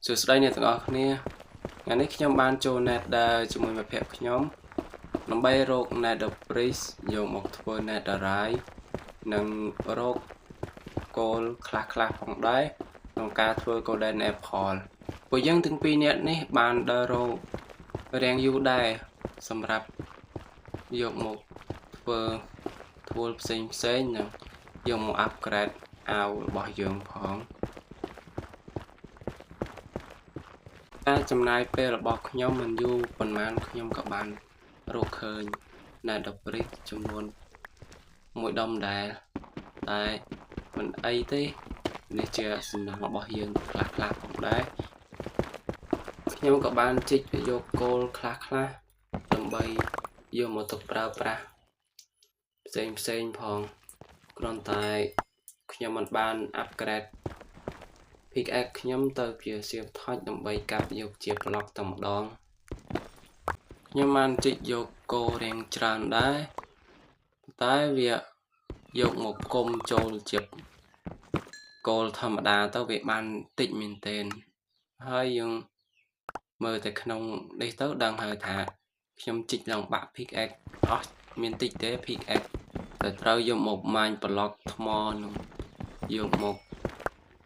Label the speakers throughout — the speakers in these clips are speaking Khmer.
Speaker 1: សួស្តីអ្នកទាំងអស់គ្នាថ្ងៃនេះខ្ញុំបានចូល Nether ជាមួយមិត្តភក្តិខ្ញុំដើម្បីរក Nether Brick យកមកធ្វើ Netherite និងរក coal ខ្លះៗផងដែរក្នុងការធ្វើ Golden Apple ពួកយើងទាំងពីរនាក់នេះបានដើររករាងយូរដែរសម្រាប់យកមកធ្វើ tool ផ្សេងផ្សេងនិងយកមក upgrade អាវរបស់យើងផងការចំណាយពេលរបស់ខ្ញុំមិនយូរប៉ុន្មានខ្ញុំក៏បានរកឃើញ Nether Brick ចំនួនមួយដុំដែរតែមិនអីទេនេះជាសំណងរបស់យើងខ្លះៗផងដែរខ្ញុំក៏បានជីកយក coal ខ្លះៗដើម្បីយកមកទុកប្រើប្រាស់ផ្សេងផ្សេងផងគ្រាន់តែខ្ញុំមិនបាន upgrade pickaxe ខ្ញុំទៅជា silk touch ដើម្បីកាប់យកជាប្លុកតែម្ដងខ្ញុំបានជីកយក coal រាងច្រើនដែរតែវាយកមកផ្គុំចូលជា coal ធម្មតាទៅវាបានតិចមែនទែនហើយយើងមើលតែក្នុងនេះទៅដឹងហើយថាខ្ញុំជីកឡើងបាក់ pickaxe អស់មានតិចទេ pickaxe តែត្រូវយកមកម៉ាញប្លុកថ្មនឹងយកមក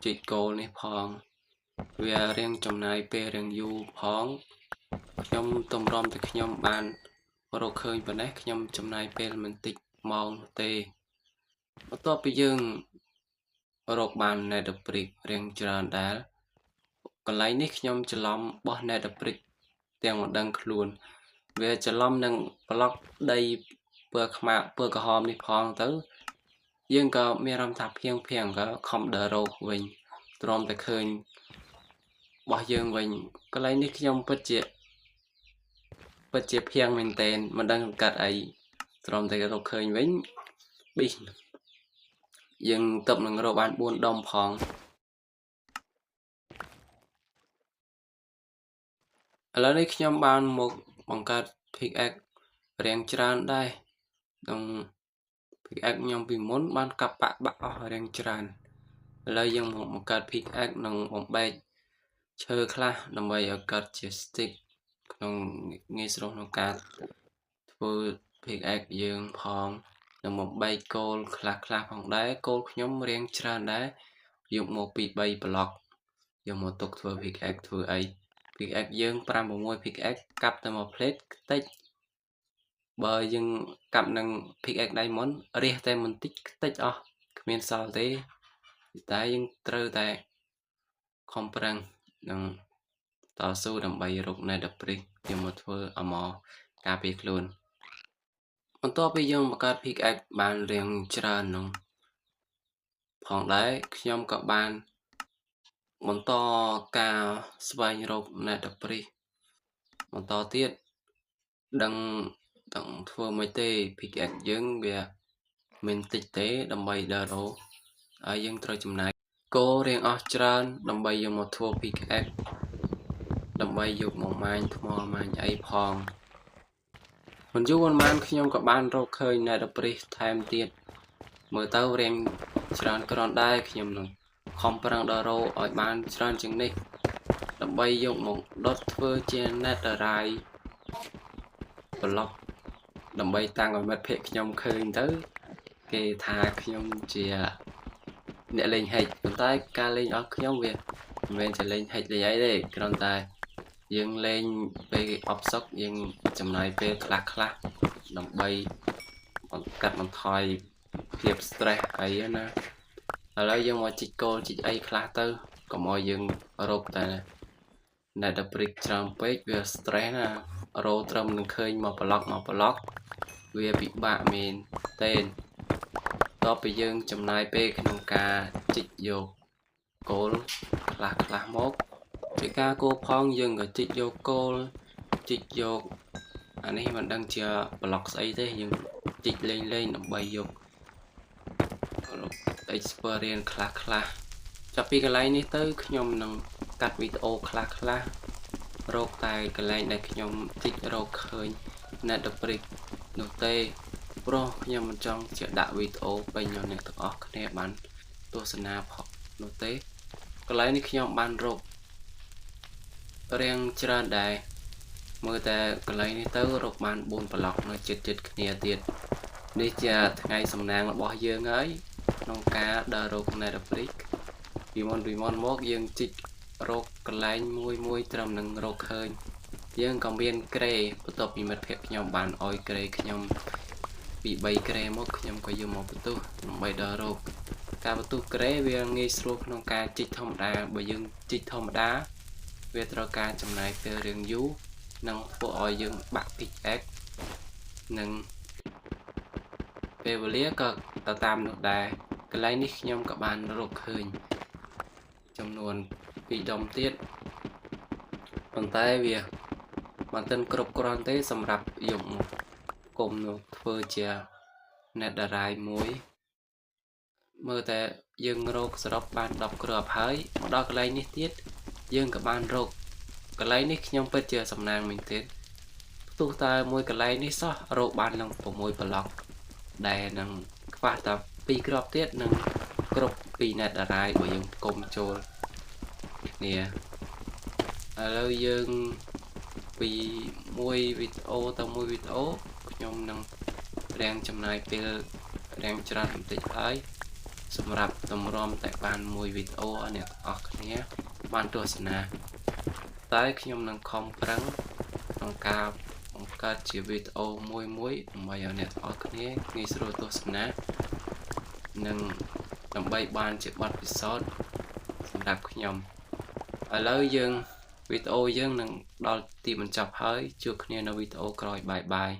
Speaker 1: ជីក coal នេះផងវារៀងចំណាយពេលរៀងយូរផងខ្ញុំទម្រាំតែខ្ញុំបានរកឃើញប៉ុណ្ណេះខ្ញុំចំណាយពេលមិនតិចម៉ោងទេបន្ទាប់ពីយើងរកបាន Nether Brick រៀងច្រើនដែរកន្លែងនេះខ្ញុំច្រឡំបោះ Nether Brick ទាំងមិនដឹងខ្លួនវាច្រឡំនឹងប្លុកដីពណ៌ខ្មៅពណ៌ក្រហមនេះផងទៅយើងក៏មានអារម្មណ៍ថាភៀងភៀងក៏ខំដើររកវិញទ្រាំតែឃើញរបស់យើងវិញកន្លែងនេះខ្ញុំពិតជាភៀងមែនទែនមិនដឹងកាត់អីទ្រាំតែរកឃើញវិញប៊ីសយើងទៅនឹងរកបាន4ដុំផងឥឡូវនេះខ្ញុំបានមកបង្កើត pickaxe រាងច្រើនដែរក្នុង pickaxe ខ្ញុំពីមុនបានកាប់បាក់បាក់អស់រាងច្រើនឥឡូវយើងមកបង្កើត pickaxe និងបំបែកឈើខ្លះដើម្បីឲ្យកើតជា stick ក្នុងងាយស្រួលក្នុងការធ្វើ pickaxe យើងផងនិងបំបែក coal ខ្លះខ្លះផងដែរ coal ខ្ញុំរាងច្រើនដែរយកមកពី3ប្លុកយកមកទុកធ្វើ pickaxe ធ្វើអី pickaxe យើង5 6 pickaxe កាប់តែមួយផ្លេតខ្ទេចបើយើងកាប់នឹង pickaxe diamond រះតែបន្តិចខ្ទេចអស់គ្មានសល់ទេតែយើងត្រូវតែខំប្រឹងនិងតស៊ូដើម្បីរក Nether Brick យកមកធ្វើ armor ការពារខ្លួនបន្ទាប់ពីយើងបង្កើត pickaxe បានរាងច្រើននោះផងដែរខ្ញុំក៏បានបន្តការស្វែងរក Nether Brick បន្តទៀតដឹងដឹងធ្វើមិនទេ pickaxe យើងវាមានតិចទេដើម្បីដើររកហើយយើងត្រូវចំណាយ coal រៀងអស់ច្រើនដើម្បីយកមកធ្វើ pickaxe ដើម្បីយកមកម៉ាញថ្មម៉ាញអីផងមិនយូរប៉ុន្មានខ្ញុំក៏បានរកឃើញ Nether Brick ថែមទៀតមើលទៅរៀងច្រើនគ្រាន់ដែរខ្ញុំនឹងខំប្រឹងដល់រកឲ្យបានច្រើនជាងនេះដើម្បីយកមកដុតធ្វើជា Netherite block ដើម្បីតាំងឲ្យមិត្តភក្តិខ្ញុំឃើញទៅគេថាខ្ញុំជាអ្នកលេង hack ប៉ុន្តែការលេងរបស់ខ្ញុំវាមិនមែនជាលេង hack លេងអីទេគ្រាន់តែយើងលេងពេលអផ្សុកយើងចំណាយពេលខ្លះខ្លះដើម្បីកាត់បន្ថយភាព stress អីណាឥឡូវយើងមកជីក coal ជីកអីខ្លះទៅកុំឲ្យយើងរកតែ Nether Brick ច្រើនពេកវា stress ណារោត្រឹមនឹងឃើញមកប្លុកមកប្លុកវាពិបាកមែនទេតទៅពីយើងចំណាយពេលក្នុងការជីកយក coal ខ្លះខ្លះមកជាការគោផងយើងក៏ជីកយក coal ជីកយកអានេះមិនដឹងជាប្លុកស្អីទេយើងជីកលេងលេងដើម្បីយក experience ខ្លះខ្លះចាប់ពីកន្លែងនេះទៅខ្ញុំនឹងកាត់វីដេអូខ្លះខ្លះរកតែកន្លែងដែលខ្ញុំជីករកឃើញ Nether Brick នោះទេព្រោះខ្ញុំមិនចង់ជាដាក់វីដេអូពេញឲ្យអ្នកទាំងអស់គ្នាបានទស្សនាផងនោះទេកន្លែងនេះខ្ញុំបានរក រាងច្រើនដែរមើលតែកន្លែងនេះទៅរកបាន4ប្លុកនៅជិតជិតគ្នាទៀតនេះជាថ្ងៃសំណាងរបស់យើងហើយក្នុងការដើររក Nether Brick ពីមុនពីមុនមកយើងជីករកកន្លែងមួយមួយត្រឹមនឹងរកឃើញយើងក៏មានគ្រែបន្ទាប់ពីមិត្តភក្តិខ្ញុំបានអោយគ្រែខ្ញុំពី3គ្រែមកខ្ញុំក៏យកមកបន្ទោះដើម្បីដើររកការបន្ទោះគ្រែវាងាយស្រួលក្នុងការជីកធម្មតាបើយើងជីកធម្មតាវាត្រូវការចំណាយពេលរៀងយូរនិងធ្វើឲ្យយើងបាក់ pickaxe និងពេលវេលាក៏ទៅតាមនោះដែរកន្លែងនេះខ្ញុំក៏បានរកឃើញចំនួន2ដុំទៀតប៉ុន្តែវាមិនទាន់គ្រប់គ្រាន់ទេសម្រាប់យកមកគុំនោះធ្វើជា netherite មួយមើលតែយើងរកសរុបបាន10គ្រាប់ហើយមកដល់កន្លែងនេះទៀតយើងក៏បានរកកន្លែងនេះខ្ញុំពិតជាសំណាងមែនទែនផ្ទុះតែមួយកន្លែងនេះសោះរកបាននឹង6ប្លុកដែលនឹងខ្វះតែ2គ្រាប់ទៀតនឹងគ្រប់2 netherite បើយើងផ្គុំចូលគ្នាឥឡូវយើងពីមួយវីដេអូទៅមួយវីដេអូខ្ញុំនឹងរាងចំណាយពេលរាងច្រើនបន្តិចហើយសម្រាប់តម្រាំតែបានមួយវីដេអូឲ្យអ្នកទាំងអស់គ្នាបានទស្សនាតែខ្ញុំនឹងខំប្រឹងក្នុងការបង្កើតជាវីដេអូមួយមួយដើម្បីឲ្យអ្នកទាំងអស់គ្នាងាយស្រួលទស្សនានិងដើម្បីបានជាបទពិសោធន៍សម្រាប់ខ្ញុំឥឡូវយើងវីដេអូយើងនឹងដល់ទីបញ្ចប់ហើយជួបគ្នានៅវីដេអូក្រោយ bye bye.